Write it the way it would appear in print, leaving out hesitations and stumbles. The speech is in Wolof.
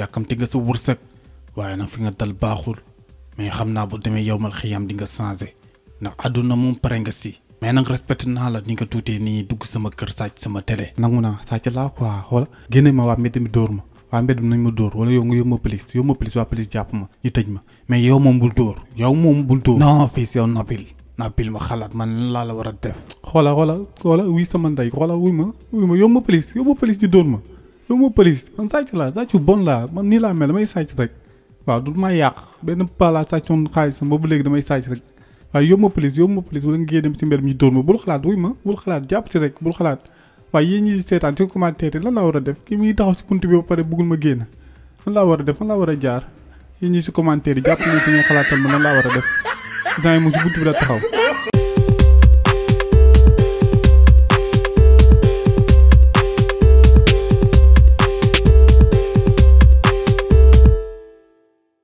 yàkkamti nga sa wërsëg waaye nag fi nga dal baaxul mais xam naa bu demee yow mal xiyam di nga changé ndax àdduna moom pare nga si mais nag respecté naa la ni nga tuutee nii dugg sama kër sàcc sama télé nangu naa sàcc laa quoi xoola génne ma waa mbedd mi dóor ma waa mbedd mi nañ ma dóor wala yow nga yóbbu ma police waa police jàpp ma ñu tëj ma mais yow moom bul dóor non fii yow napil ma xalaat man lan laa la war a def xoola wuy sama ndey xoola wuy ma yóbbu ma police ñu dóor ma yóbbu ma police man sàcc laa sàcc bon laa man nii laa mel damay sàcc rek waaw du ma yàq benn pala sàccoon xaalisam boobu léegi damay sàcc rek waaye yóbbu ma police wala nga génn si mbedd mi ñu dóor ma bul xalaat wuy ma bul xalaat jàpp ci rek bul xalaat waaye yéen ñi seetaan ci commentaire yi lan laa war a def kii mi ngi taxaw si buntu bi ba pare bëggul ma génn lan laa war a def fan laa war a jaar yéen ñi si commentaire yi jàpp nañu si ñu xalaatal ma lan laa war a def dinaa mu ci buntu bi la taxaw